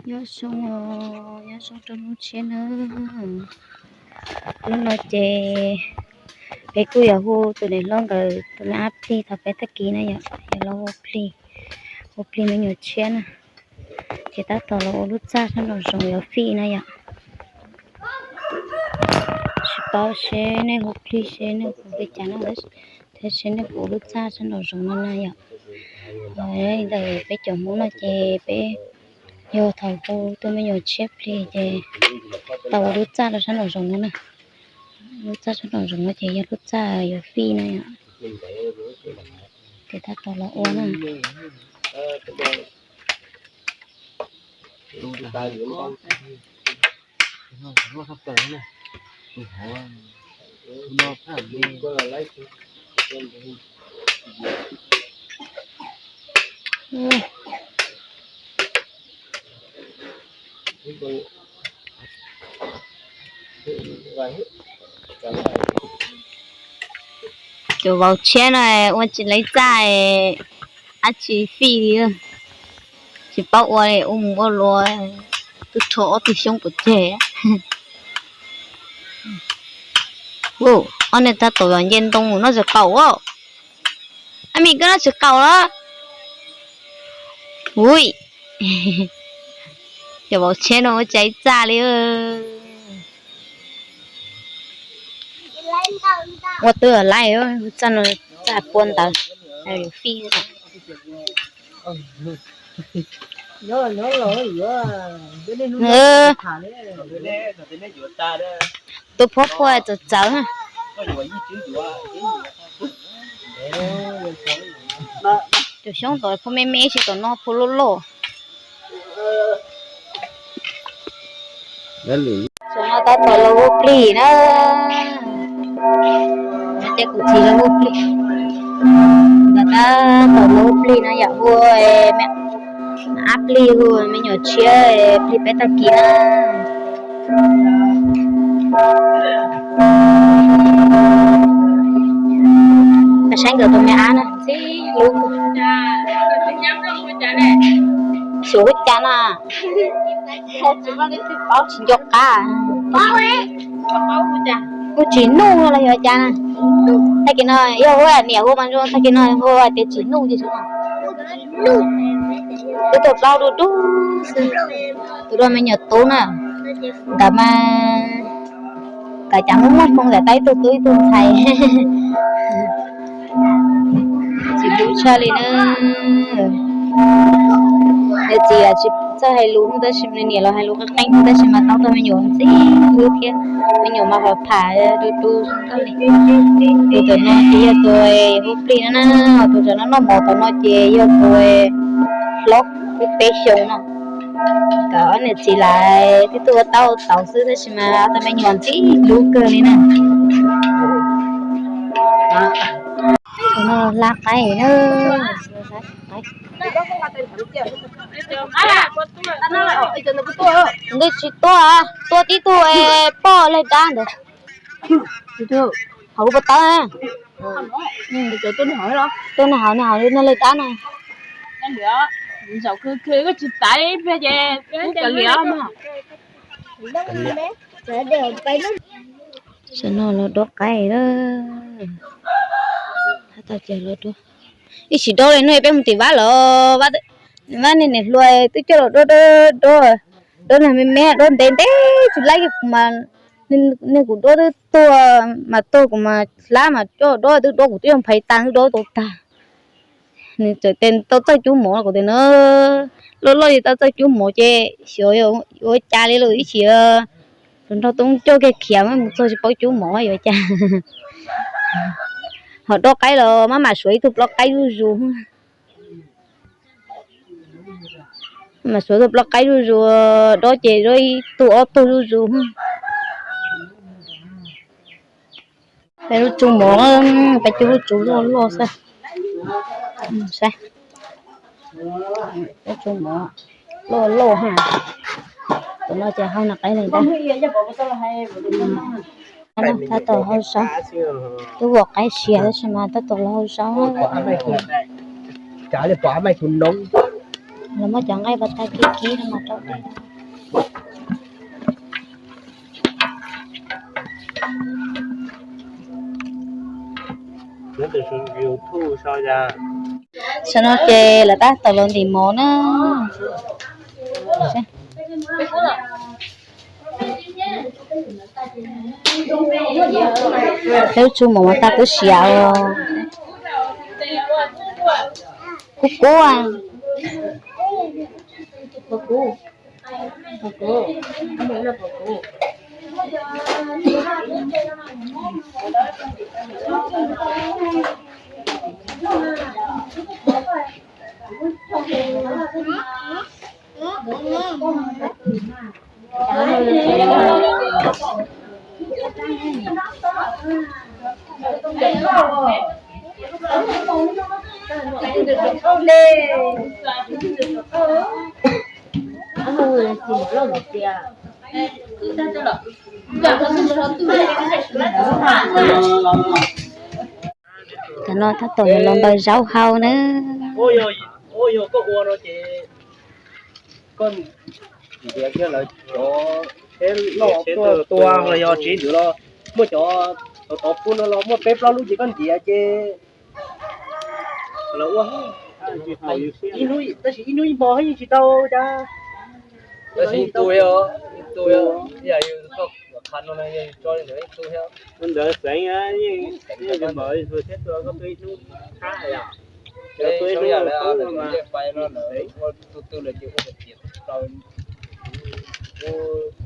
Nyob zoo, nyob zoo rau hnub tshiab na. Hnub no ces peb kuj yuav hu tus niam hlob nkawd tus me ab plig thaum peb tag kis na yom, yuav los hu plig, hu plig me nyuam tshiab na. Ces tab tom los ua lub txaj sab nraum zoov yuav fij na yom. Tsis paub seb nej hu plig seb nej hu li cas no, thiab seb nej hu lub txaj sab nraum zoov no na yom. Li ntawd peb cov Hmoob no ces peb yog thaum hu tus me nyuam tshiab plig ces tau ua lub txaj rau sab nraum zoov no na. Lub txaj sab nraum zoov no ces yog lub txaj yuav fij na yom. Ces tab tom los ua na. Cov vauv tshiab no ua tsis leej txaj, dab tsi fij li, tsis paub ua li, ua mus ua luas twb rho ob tug xyoob pov tseg. Ob niag tab tom nce ntoo noj tsis qaum. Ab, me koj noj tsis qaum los? Ui, cov vauv tshiab no ua tsis leej txaj li. Ua twb laiv, txaj no txaj pua ntawd, fij. Tus phob pua txawv txawv. Cov xyoob tom pua me me, tsis tom no pua loj loj. Tam no tab tom los hu plig na. Ces kuv txiv los hu plig, nkawd tab tom los hu plig no yom, hu me ab plig, hu me nyuam tshiab plig peb tag kis na. Koj saib nkawd tus me ab na, txij lub, xyov hu cas na, tsis nco qab. Hu Tsis Nuj los yog cas na. Tag kis no yog hu niam hu mas zoo, tag kis no hu hais tias Tsis Nuj ces zoo. Twb tuaj plaub dub dub xwb. Tus dua me nyuam tub na, nkawd mas, nkawd cas muaj muaj hmoo ntawm tau ib tug tub ib tug ntxhais. Tsis hlub tshaj li na. Nws txiv tsis txawj hais lus tab sis nws niam los hais lus qeeb qeeb tab sis mas tau tau me nyuam ntxim hlub thiab. Me nyuam mas pham pham du du nkauj li. Tus ntawm no ces yog tus hu plig no na, tus ntawm no noj mov tom no ces yog tus hlob, twb peb xyoos no. Nkawd ob niam txiv lawv twb tuaj ua tau tau xwb tab sis mas tau me nyuam ntxim hlub kawg li na. Tus no hla qaib na. Nws tsis tuaj, tuaj tib tug poj laig dab ntawd. Hauv puas tawv, tuaj nag hauv, nag hauv nag laig dab na. Tam no los dob qaib lawm. Ib sim dob li no peb mus tim Vaj los, Vaj niag niam hluas twb coj los dob, dob, dob, dob nag me me, dob ntev ntev tsis laib kiag kuv mas, niag kuv dob twb tuag mas tuag kuv mas hlab mas coj dob twb dob kuv twb yoo phais tas twb dob tau tag. Nws txawm tes tau txawj cub mov kuv tias na, loj loj li tau txawj cub mov ces xyov yuav ua cas li lawm ib sim. Tus nraug tub coj kiag khiav mus txog tsis paub cub mov yuav cas. Ho dob qaib los maj mam suav ib tug plaub qaib zuj zus. Maj mam suav tug plaub qaib zuj zus, dob ces dob ib tug ob tug zuj zus. Peb lub tsu mov, peb cub lub tsu loj loj xwb. Saib, lub tsu mov loj loj ha. Tus no ces hau nag qaib li ntag. Tab tom hau zaub, twb ua qaib siav tab sis mas tab tom los hau zaub. Lawv muab cov nqaij pas tas kib kib no mas rau dej. Tam no ces lawv tab tom los ntim mov na. Peb tsu mov mas tag twb siav os. Kub kub. Tam no tab tom los ntaus zaub hau na. Ua yog koj ua no ces koj ntiav kiag lawv cov tsheb loj tuaj tua los yog tsis ntws los muaj cov tov tov pub no los muaj peb plaub lub ces koj ntiav ces lawv ua. Ib hnub, tab sis ib hnub ib hmo yeej tsis tau cas. Tab sis ib tug, ib tug, yog yus txoj qha no yog yus tso li ntawd ib tug thiab. Ua ntawd xeev, yeej npaum li tus thiab tua koj twb ib hnub qab yom. Cov twb ib hnub qub no mas ua tus twg lawm ces ua kom tiav tau. Ua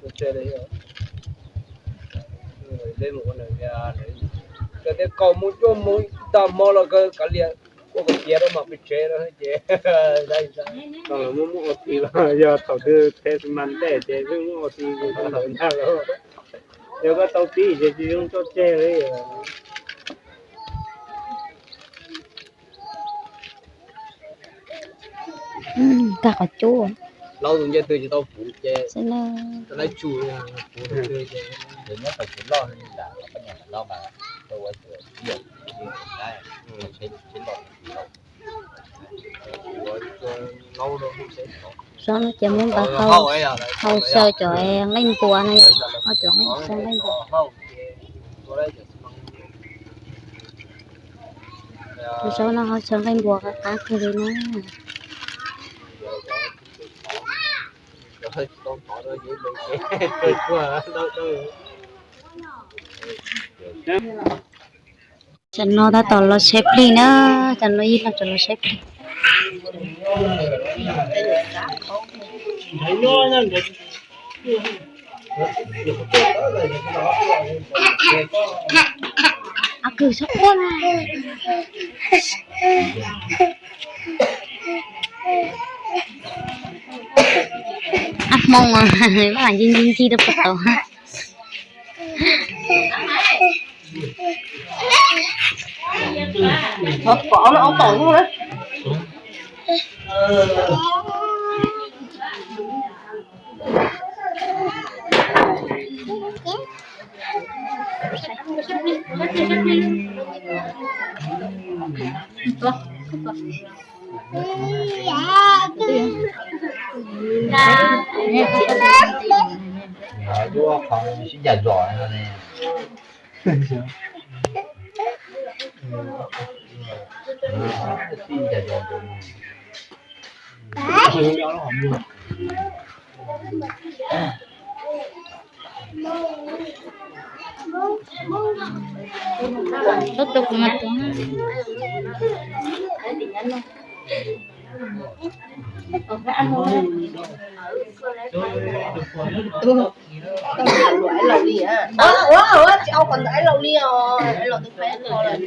tus tseg li. Kawg tej qaug mus cuaj mus ib tag hmo los kawg kav liam ua kom tiav rau mam pes tsev no ces. Tau los muab muab ua ti los yog thaum twg thes mas ntej ces twb muab ua ti ntag los. Yog koj tau pib ces tsis zoo tso tseg li. Tag qhov cub. Laub tus ncej twg tsis tau puv ces laib tsu puv tus twg ces. Zaub no ces muab npaj hau, hau xyaw cov nqaij npua no, hau cov nqaij xyaw nqaij npua. Tus zaub no ho xyaw nqaij npua qab qab kawg li na. Tam no tab tom los saib plig na, tam no ib los los saib plig. Ab kws sab quaj na. Ab hmoo, maj mam nci nci nci rau puag tod. Ua, ua, tsis au qhov ntawd aib laus li os, aib laus twb faib qhov lawm.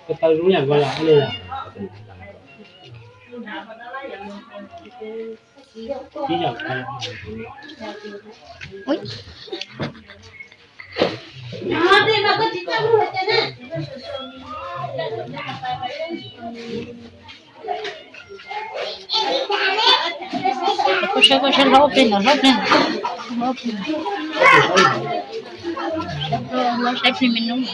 Ko taw zoo yam nkaus yom. Ib yam nkaus. Koj saib, koj saib, hlob plig ntawd, hlob plig, hlob plig, hlob saib plig me nub.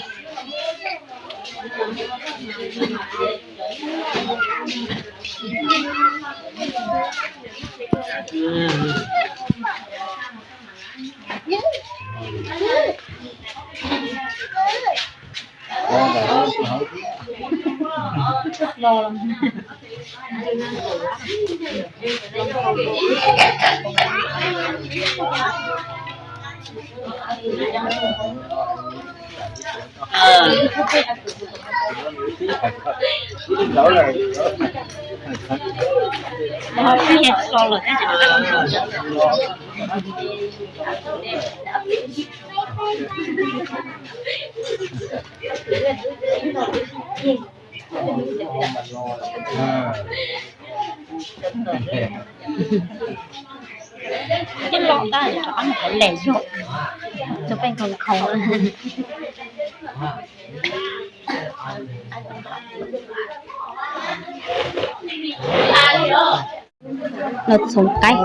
Coj los tag, rov qab mus lem zog, rau peb khoom khoom. Los txhoov qaib.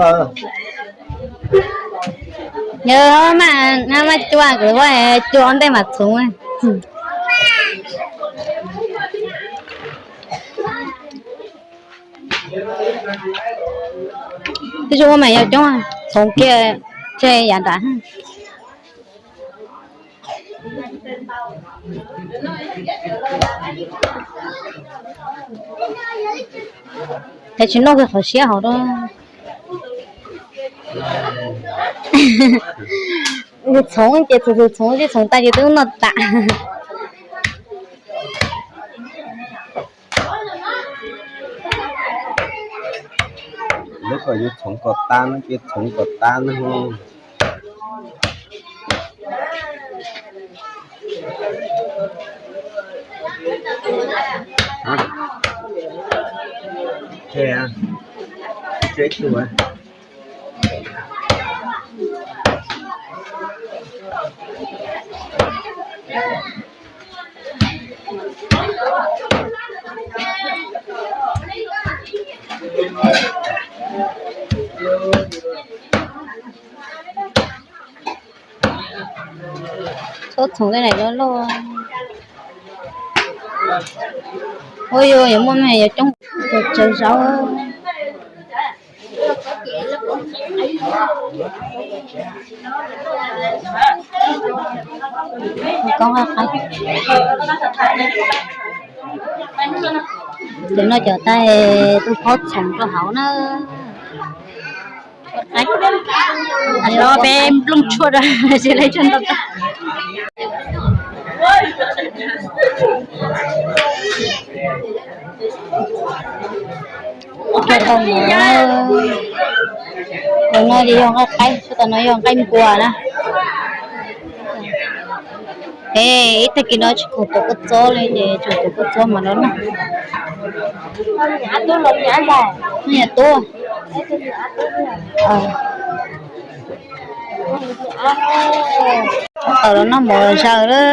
Yog mas, mas cua, kuv cua ua ntej mas txhoov. Twb tsis muaj mas yog coob, txhoov kiag tseg yav nram. Ces tsis noj kiag qhov siab hauv rau. Txhoov ces txhoov txhoov txhoov tsis txhoov tas ces twb noj tas. Lawv kom yus txhoov kom tas no ces txhoov kom tas no. Txhob txhoov tej neeg loj loj. Ua yuav yuav muaj me yuav coob, tsaws zaub. Koob qab qab. Ces no cov tais tus phob txhoov rau hauv na. Los peb nplooj tshuaj rau, tsis lawv tshuaj ntau tag. Ua tau mus. Tus no ces yog nqaij qaib, tus no yog nqaij npua na. Es ib tag kis no tsis khoom tuav kua txob li ces tseem tuav kua txob mas no na. Nyiam tub. Tau los noj mov zaws lawm.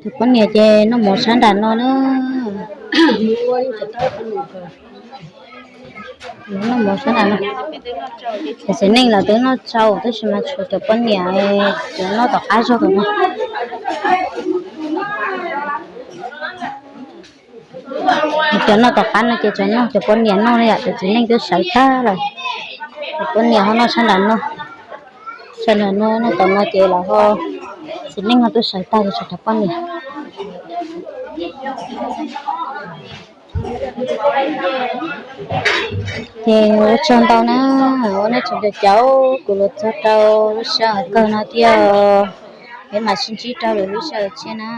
Tus poj niam ces noj mov sab nram no na. Noj mov sab nram no. Cov txiv neej los twb noj tsau tab sis mas tshuav cov poj niam, cov noj tom qab zog tom no. Cov noj tom qab no ces cov noj, cov poj niam noj li yom, cov txiv neej twb sawv tag lawm. Cov poj niam ho noj sab nram no. Sab nram no, noj tom no ces los ho txiv neej ho twb sawv tag li, tshuav cov poj niam. Ces ua tsaug ntau na, ua nej tseem caum kuv los txog rau lub sij hawm kawg no thiab. Peb mam sib ntsib rau lwm lub sij hawm tshiab na.